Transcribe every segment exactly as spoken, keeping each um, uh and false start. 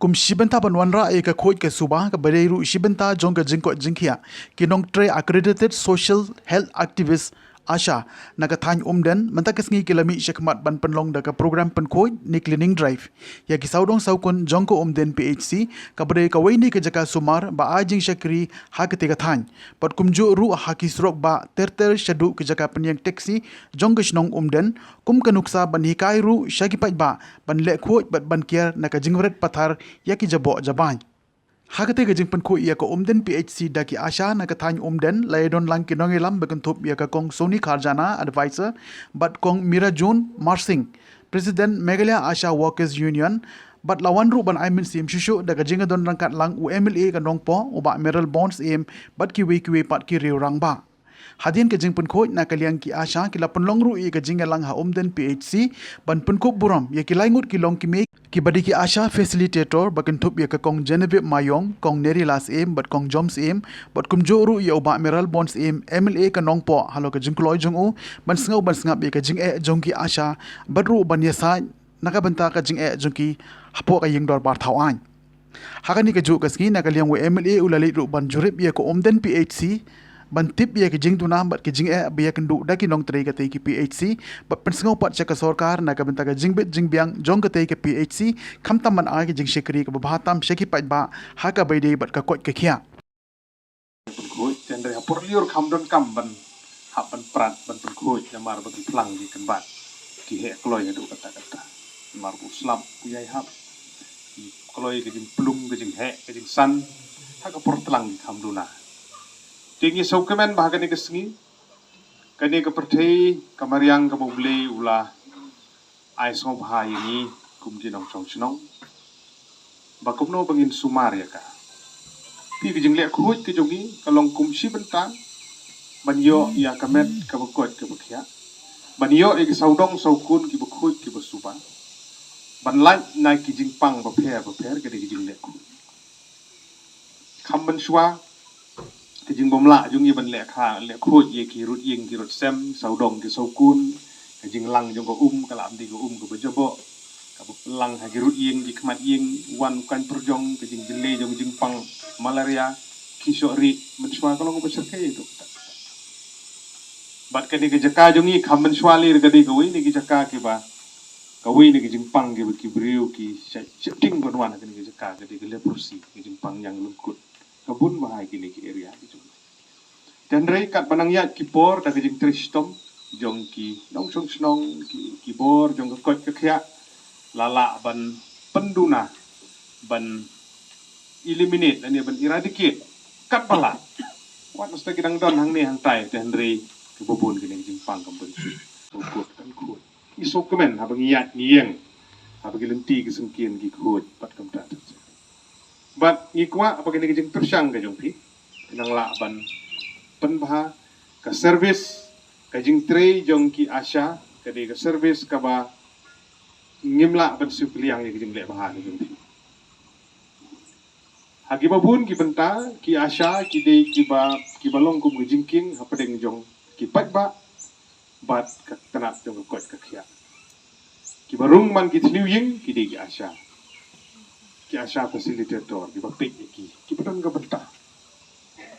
Kum shi bynta ban wanrah ïa ka khuid ka suba, kaba dei ruh shi bynta jong ka jingkoit jingkhiah, ki nongtrei Accredited Social Health Activist, ASHA, na ka thaiñ Umden, mynta ka sngi ki la mih shakhmat ban pynlong da ka program pynkhuid ne cleaning drive ïa ki sawdong sawkun jong ka Umden P H C, kaba dei kawei na ki jaka sumar ba ai jingshakri ha katei ka thaiñ. Bad kumjuh ruh ha ki surok bah ter ter shaduh ki jaka pynïeng taxi jong ka shnong Umden, kum ka nuksa ban hikai ruh sha ki paidbah ban leh khuid bad ban kiar na ka jingwret pathar ïa ki jaboh jabain. Ha katei ka jingpynkhuid ïa ka Umden P H C da ki ASHA na ka thaiñ Umden, la ïadon lang ki nongïalam ba kynthup ïa ka Kong Sony Kharjana, Advisor, bad Kong Mirajun Marsing, President, Meghalaya ASHA Workers Union, bad la wan ruh ban ai mynsiem shuh shuh da ka jingïadon ryngkat lang u M L A ka Nongpoh, u Bah Mayralborn Syiem, bad kiwei kiwei pat ki riew rangbah. Hadien ka jingpynkhuid, na ka liang ki ASHA ki la pynlong ruh ïa ka jingïalang ha Umden P H C ban pynkup burom ïa ki lai ngut ki longkmie kiba dei ki ASHA Facilitator, ba kynthup ïa ka Kong Genevieve Maiong, Kong Nerila Syiem bad Kong John Syiem, bad kumjuh ruh ïa u Bah Mayralborn Syiem, M L A ka Nongpoh, halor ka jingkloi jong u ban sngew ban sngap ïa ka jingeh jong ki ASHA, bad ruh ban ïasaid na ka bynta ka jingeh jong ki hapoh ka ïing dorbar thaw aiñ. Ha kane kajuh ka sngi, na ka liang u M L A u la leit ruh ban jurip ïa ka Umden P H C, ban tip ïa ka jingduna bad ka jingeh ba ïakynduh da ki nongtrei katei ka P H C, bad pynsngew pat sha ka sorkar na ka bynta ka jingbit jingbiang jong katei ka P H C, khamtam ban ai ka jingshakri kaba bha tam sha ki paidbah ha kaba ïadei bad ka koit ka khiah. Pynkhuid, te hynrei ha por lyiur kham donkam ban hap ban prat ban pynkhuid, namar ba ki phlang ki kynbat, ki heh kloi haduh katta katta. Namar ba u slap u ïai hap, ki kloi ka jingplung, ka jingheh, ka jingsan, ha ka por tlang ki kham duna. Te ngi sngewkmen ba ha kane ka sngi, kane ka pyrthei ka mariang kaba U Blei u la ai sngewbha ïa ngi kum ki nongshong shnong ba kumno ba ngin sumar ïa ka. Phi, ka jingleh khuid ka jong ngi ka long kum shi bynta ban ïoh ïa ka met kaba koit kaba khiah, ban ïoh ïa ki sawdong sawkun kiba khuid kiba suba, ban lait na ki jingpang bapher bapher, ka dei ka jingleh khuid. Kham mynshuwa, ka jingbymlah jong ngi ban leh kha, leh khuid ïa ki rud ïing ki rud sem, sawdong ki sawkun, ka jinglang jong ka um ka la ym dei ka um kaba jaboh, kaba lang ha ki rud ïing ki khmat ïing, wan u kaiñ pyrjong, ka jingjyllei jong jingpang malaria, ki shoh rieh, mynshuwa ka long kaba shyrkhei ïa tu. Bad kane ka jaka jong ngi kham mynshuwa lei ka dei kawei na ki jaka kiba, kawei na ki jingpang kiba ki briew ki shep, sheptieng ban wan ha kane ka jaka, ka dei ka leprosy, ka jingpang ñiang lyngkut. Ka bun bha ha kine ki area ki jong ngi. Te hynrei katba nang ïaid ki por da ka jingtrei shitom jong ki nongshong shnong, ki, ki bor jong ka koit ka khiah, la lah ban pynduna, ban eliminate lane ban eradicate katba lah. Wat nasta ki dang don hangne hangtai, te hynrei kiba bun kine ki jingpang kam pynsuk. Ka kut kan kut. Ngi sngewkmen haba ngi ïaid ngi ïeng, haba ki lynti ki syngkien ki khuid bad kumta. Bad ngi kwah ba kane ka jingpyrshang ka jong phi nang lah ban pynbha ka service, ka jingtrei jong ki ASHA, ka dei ka service kaba ngim lah ban siew kylliang ïa ka jingleh bha ka jong phi. Ha kiba bun ki bynta, ki ASHA ki dei kiba, kiba long kum ka jingkieng hapdeng jong ki paidbah bad ka tnat jong ka koit ka khiah. Kiba rung man ki thliew ïing ki dei ki ASHA. Ki ASHA facilitator, kiba peit ïa ki, kiba don ka bynta.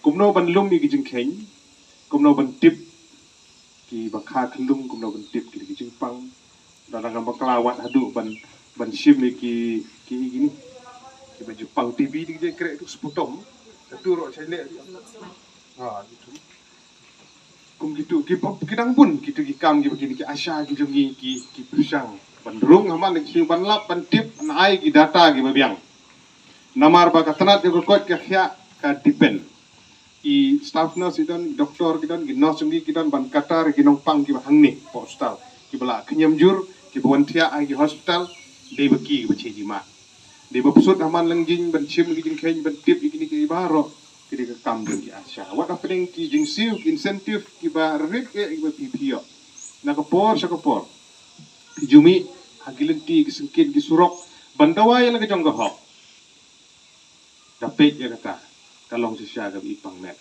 Kumno ban lum ïa ki jingkheiñ, kumno ban tip kiba kha khunlung, kumno ban tip ki, ki jingpang. Lada ngam bakla wat haduh ban, ban shim ïa ki, ki, kine kiba ju pang T B, ki jingkreh tu sputum. Satu rok chai leh. Ha, gitu. Kum kitu, ki pop, ki dang bun kitu ki kam kiba kine ki ASHA ki jong ngi ki, ki pyrshang ban rung ha man ki, ban lap, ban tip, ban ai ki data kiba biang. Namar ba ka tnat jong ka koit ka khiah ka depend. I staff nurse i don, i doktor ki don, ki nurse jong ngi ki don, ban kata ruh ki nongpang kiba hangne hapoh hospital, kiba la khñiam jur, kiba wan thiah ha ki hospital, dei ba ki, kiba che jingmut. Dei ba pyrshang ha man lang jing ban shim ki jingkheiñ, ban tip ïa kine ki baroh, ki dei ka kam jong ki ASHA. Wat hapdeng ki jingsiew, ki incentive kiba rit eh kiba phi phi ïoh na ka por sha ka por. Phi ju mih ha ki lynti, ki syngkien, ki surok, ban dawa ïa la ka jong ka hok. Da peit ïa kata, ka long shisha kaba i pang met.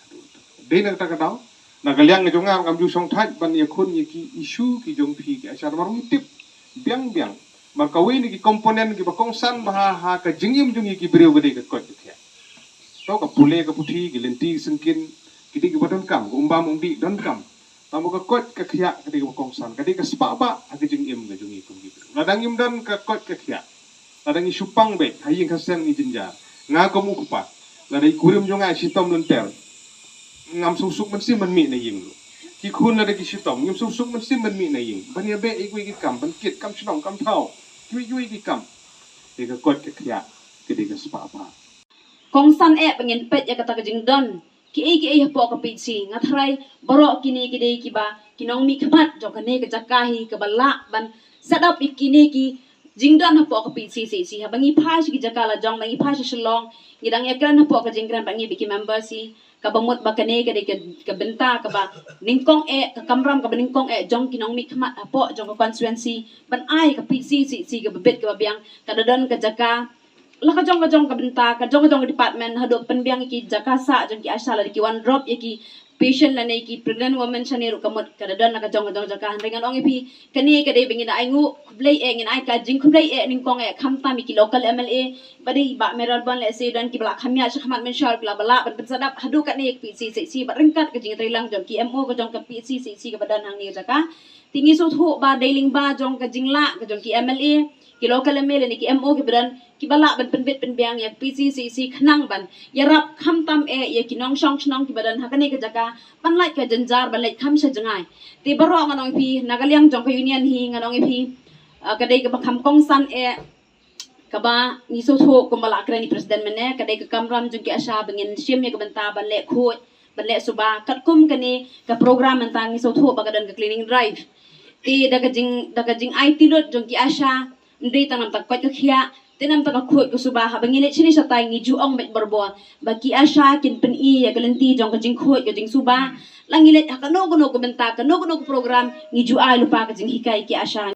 Dei na kata ka daw, na ka liang ka jong nga ngam ju shongthait ban ïakhun ïa ki issue ki jong phi ki ASHA, namar ngi tip biang biang Mar kawei na ki component kiba kongsan bha ha ka jingim jong ngi ki briew ka dei ka koit ka khiah. To ka pule ka puthi, ki lynti ki syngkien, ki dei kiba donkam, ka um bam um dih donkam. Tangba ka koit ka khiah ka dei kaba kongsan, ka dei ka spah bah ha ka jingim ka jong ngi kum ki briew. Lada ngim don ka koit ka khiah, lada ngi shu pang beit ha ïing ha sem ngi jynjar, nga kum u kpa, lada i kurim jong nga i shitom lynter, ngam suk suk mynsiem ban mih na ïing ruh. Ki khun lada ki shitom, ngim suk suk mynsiem ban mih na ïing, ban ïa beh ïa kiwei ki kam, ban kit kam shnong kam thaw, kiwei kiwei ki kam. Dei ka koit ka khiah ka dei ka spah bah. Kongsan eh ba ngin peit ïa kata ka jingdon kiei kiei hapoh ka P H C. Nga tharai baroh kine ki dei kiba ki nongmihkhmat jong kane ka jaka hi kaba lah ban set up ïa kine ki jingdon hapoh ka P H C C C. Haba ngi phai sha ki jaka la jong, ba ngi phai sha Shillong, ngi dang ïakren hapoh ka jingkren ba ngi bad ki members hi, kaba mut ba kane ka dei ka, ka bynta kaba nyngkong eh, ka kamram kaba nyngkong eh jong ki nongmihkhmat hapoh jong ka constituency ban ai ka P H C C C kaba bit kaba biang. Ka da don ka jaka la ka jong ka jong ka bynta, ka jong ka jong ka department, haduh pynbiang ïa ki jaka sah jong ki ASHA, lada ki wan drop ïa ki patient lane ki pregnant women shane ruh ka mut ka da don la ka jong ka jong jaka. Hynrei ngan ong ïa phi, kane ka dei ba ngin da ai nguh khublei eh, ngin ai ka jingkhublei eh nyngkong eh khamtam ïa ki local M L A ba dei Bah Mayralborn, lehse don kiba la kham ïaid shakhmat mynshuwa, ki la ba lah ban pynsadap haduh katne ïa ka P H C C C bad ryngkat ka jingtreilang jong ki M O ka jong ka P H C C C kaba don hangne ka jaka. Te ngi sngewthuh ba dei lyngba jong ka jinglah ka jong ki M L A, ki local M L A ne ki M O kiba don, kiba lah ban pynbit pynbiang ïa ka P H C C C khnang ban ïarap khamtam eh ïa ki nongshong shnong kiba don ha kane ka jaka ban lait ka jynjar, ban lait kham sha jngai. Te baroh ngan ong ïa phi, na ka liang jong ka union hi ngan ong ïa phi, ah, ka dei kaba kham kongsan eh, kaba ngi sngewthuh kumba la kren i president mynne, ka dei ka kamram jong ki ASHA ba ngin shim ïa ka bynta ban leh khuid, ban leh suba. Katkum kane ka program mynta ngi sngewthuh ba ka don ka cleaning drive. Te da ka jing, da ka jingai tylli lut jong ki ASHA, ym dei tang namar ka koit ka khiah, te namar ka khuid ka suba. Haba ngi leit shane shatai ngi ju ong beit barabor ba ki ASHA kin pyni ïa ka lynti jong ka jingkhuid ka jingsuba. La ngi leit ha kano kano ka bynta, kano kano ka program, ngi ju ai lypa ka jinghikai ki ASHA.